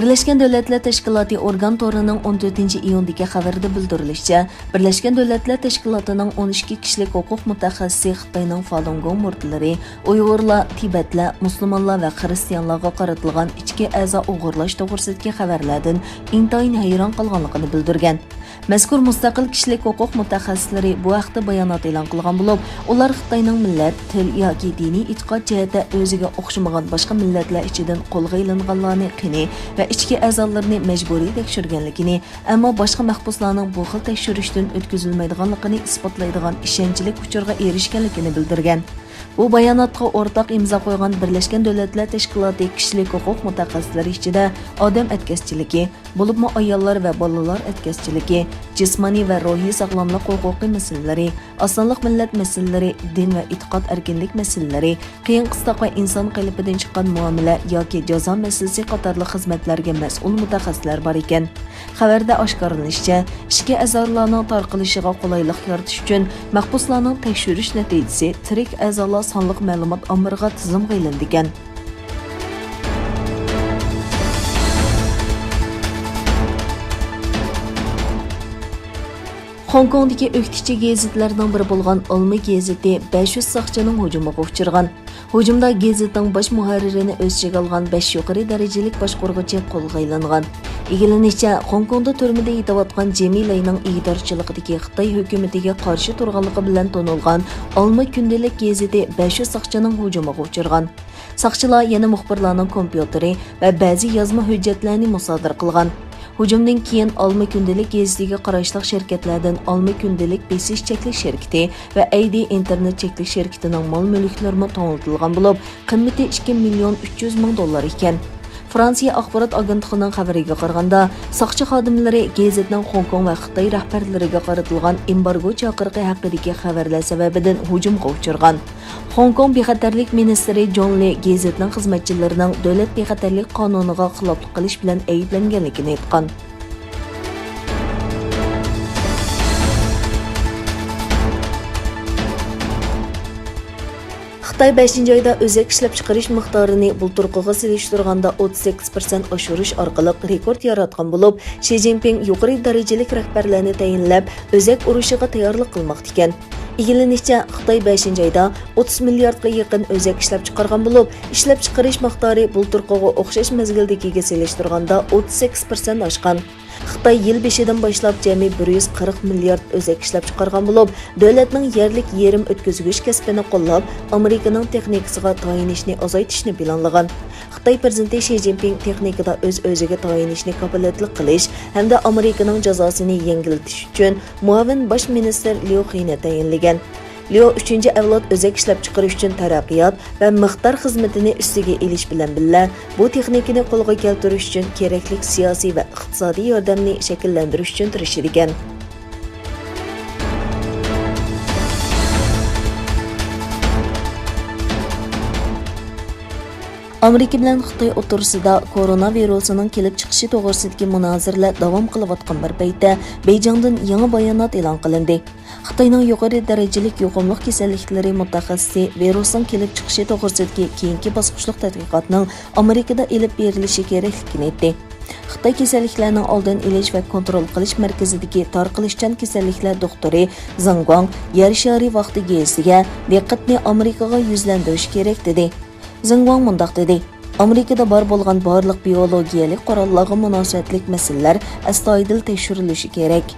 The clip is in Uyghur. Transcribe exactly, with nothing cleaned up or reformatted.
بىرلەشكەن دۆلەتلەر تەشكىلاتى ئورگان تورىنىڭ ئون تۆتىنچى ئىيۇندىكى خەۋىرىدە بىلدۈرۈلۈشىچە، بىرلەشكەن دۆلەتلەر تەشكىلاتىنىڭ ئون ئىككى كىشىلىك ھوقۇق مۇتەخەسسىسى خىتاينىڭ فالۇنگوڭ مۇرىتلىرى، ئۇيغۇرلار، تىبەتلەر، مۇسۇلمانلار ۋە خىرىستىيانلارغا قارىتىلغان ئىچكى ئەزا ئوغرىلاش توغرىسىدىكى خەۋەرلەردىن ئىنتايىن ھەيران قالغانلىقىنى بىلدۈرگەن. مەزكۇر مۇستەقىل كىشىلىك ھوقۇق مۇتەخەسسىسلىرى بۇ ھەقتە بايانات ئېلان قىلغان بولۇپ، ئۇلار خىتاينىڭ مىللەت، تىل ياكى دىنىي ئېتىقاد جەھەتتە ئۆزىگە ئوخشىمىغان باشقا مىللەتلەر ئىچىدىن قولغا ئېلىنغانلارنى قېنى ۋە ئىچكى ئەزالىرىنى مەجبۇرىي تەكشۈرگەنلىكىنى، ئەمما باشقا مەھبۇسلارنىڭ بۇ خىل تەكشۈرۈشتىن ئۆتكۈزۈلمەيدىغانلىقىنى ئىسپاتلايدىغان ئىشەنچلىك ئۇچۇرغا ئېرىشكەنلىكىنى بىلدۈرگەن. بۇ باياناتقا ئورتاق ئىمزا قويغان بىرلەشكەن دۆلەتلەر تەشكىلاتى كىشىلىك ھوقۇق مۇتەخەسسىسلىرى ئىچىدە ئادەم ئەتكەسچىلىكى، بولۇپمۇ ئاياللار ۋە بالىلار ئەتكەسچىلىكى، جىسمانىي ۋە روھىي ساغلاملىق ھوقۇقى مەسىلىلىرى، ئاز سانلىق مىللەت مەسىلىلىرى، دىن ۋە ئېتىقاد ئەركىنلىك مەسىلىلىرى، قىيىن-قىستاق ۋە ئىنسان قېلىپىدىن چىققان مۇئامىلە ياكى جازا مەسىلىسى قاتارلىق خىزمەتلەرگە مەسئۇل مۇتەخەسسىسلەر بار ئىكەن. خەۋەردە ئاشكارىلىنىشىچە، ئىچكى ئەزالارنىڭ تارقىلىشىغا قولايلىق يارىتىش ئۈچۈن مەھبۇسلارنىڭ تەكشۈرۈش نەتىجىسى تىرىك ئەزالار سانلىق مەلۇمات ئامبىرىغا تىزىمغا ئېلىنىدىكەن. خوڭكوڭدىكى ئۆكتىچى گېزىتلەرنىڭ بىرى بولغان ئالما گېزىتى بەش يۈز ساقچىنىڭ ھۇجۇمىغا ئۇچرىغان. ھۇجۇمدا گېزىتنىڭ باش مۇھەررىرىنى ئۆز ئىچىگە ئالغان بەش يۇقىرى دەرىجىلىك باشقۇرغۇچى قولغا ئېلىنغان. ئىگىلىنىشىچە، خوڭكوڭدا تۈرمىدە يېتىۋاتقان جېمى لەينىڭ ئىگىدارچىلىقىدىكى خىتاي ھۆكۈمىتىگە قارشى تۇرغانلىقى بىلەن تونۇلغان ئالما كۈندىلىك گېزىتى بەش يۈز ساقچىنىڭ ھۇجۇمىغا ئۇچرىغان. ساقچىلار يەنە مۇخبىرلارنىڭ كومپيۇتېرى ۋە بەزى يازما ھۆججەتلەرنى مۇسادىرە قىلغان. ھۇجۇمدىن كېيىن ئالما كۈندىلىك گېزىتىگە قاراشلىق شىركەتلەردىن ئالما كۈندىلىك بېسىش چەكلىك شىركىتى ۋە ئەيدى ئىنتېرنېت چەكلىك شىركىتىنىڭ مال-مۈلۈكلىرىمۇ توڭلىتىلغان بولۇپ، قىممىتى ئىككى مىليون ئۈچ يۈز مىڭ دوللار ئىكەن. فرانسىيە ئاخبارات ئاگېنتلىقىنىڭ خەۋىرىگە قارىغاندا، ساقچى خادىملىرى گېزىتنىڭ خوڭكوڭ ۋە خىتاي رەھبەرلىرىگە قارىتىلغان ئېمبارگو چاقىرىقى ھەققىدىكى خەۋەرلەر سەۋەبىدىن ھۇجۇمغا ئۇچرىغان. خوڭكوڭ بىخەتەرلىك مىنىستىرى جون لى گېزىتنىڭ خىزمەتچىلىرىنىڭ دۆلەت بىخەتەرلىك قانۇنىغا خىلاپلىق قىلىش بىلەن ئەيىبلەنگەنلىكىنى ئېيتقان. خىتاي بەشىنچى ئايدا ئۆزەك ئىشلەپچىقىرىش مىقدارىنى بۇلتۇرقىغا سېلىشتۇرغاندا ئوتتۇز سەككىز پىرسەنت ئاشۇرۇش ئارقىلىق رېكورت ياراتقان بولۇپ، شى جىنپىڭ يۇقىرى دەرىجىلىك رەھبەرلەرنى تەيىنلەپ، ئۆزەك ئۇرۇشىغا تەييارلىق قىلماقتا ئىكەن. ئىگىلىنىشىچە، خىتاي بەشىنچى ئايدا ئوتتۇز مىلياردقا يېقىن ئۆزەك ئىشلەپچىقارغان بولۇپ، ئىشلەپچىقىرىش مىقدارى بۇلتۇرقىغا ئوخشاش مەزگىلدىكىگە سېلىشتۇرغاندا ئوتتۇز سەككىز پىرسەنت ئاشقان. خىتاي يىل بېشىدىن باشلاپ جەمئىي بىر يۈز قىرىق مىليارد ئۆزەك ئىشلەپچىقارغان بولۇپ، دۆلەتنىڭ يەرلىك يېرىم ئۆتكۈزگۈچ كەسپىنى قوللاپ، ئامېرىكىنىڭ تېخنىكىسىغا تايىنىشنى ئازايتىشنى پىلانلىغان. خىتاي پىرېزىدېنتى شى جىنپىڭ تېخنىكىدا ئۆز-ئۆزىگە تايىنىشنى كاپالەتلىك قىلىش ھەمدە ئامېرىكىنىڭ جازاسىنى يەڭگىللىتىش ئۈچۈن مۇئاۋىن باش مىنىستىر ليۇ خېنى تەيىنلىگەن. ليۇ ئۈچىنچى ئەۋلاد ئۆزەك ئىشلەپچىقىرىش ئۈچۈن تەرەققىيات ۋە مىقدار خىزمىتىنى ئۈستىگە ئېلىش بىلەن بىللە، بۇ تېخنىكىنى قولغا كەلتۈرۈش ئۈچۈن كېرەكلىك سىياسىي ۋە ئىقتىسادىي ياردەمنى شەكىللەندۈرۈش ئۈچۈن تىرىشىدىكەن. ئامېرىكا بىلەن خىتاي ئوتتۇرىسىدا كورونا ۋىرۇسىنىڭ كېلىپ چىقىشى توغرىسىدىكى مۇنازىرىلەر داۋام قىلىۋاتقان بىر پەيتتە، بېيجىڭدىن يېڭى بايانات ئېلان قىلىندى. خىتاينىڭ يۇقىرى دەرىجىلىك يۇقۇملۇق كېسەللىكلىرى مۇتەخەسسىسى ۋىرۇسنىڭ كېلىپ چىقىشى توغرىسىدىكى كېيىنكى باسقۇچلۇق تەتقىقاتنىڭ ئامېرىكىدا ئېلىپ بېرىلىشى كېرەكلىكىنى ئېيتتى. خىتاي كېسەللىكلەرنىڭ ئالدىنى ئېلىش ۋە كونترول قىلىش مەركىزىدىكى تارقىلىشچان كېسەللىكلەر دوختۇرى زېڭ گۇاڭ يەر شارى ۋاقتى گېزىتىگە دىققەتنى ئامېرىكىغا يۈزلەندۈرۈش كېرەك، دېدى. زېڭ گۇاڭ مۇنداق دېدى، ئامېرىكىدا بار بولغان بارلىق بىيولوگىيەلىك قوراللارغا مۇناسىۋەتلىك مەسىلىلەر ئەستايىدىل تەكشۈرۈلۈشى كېرەك.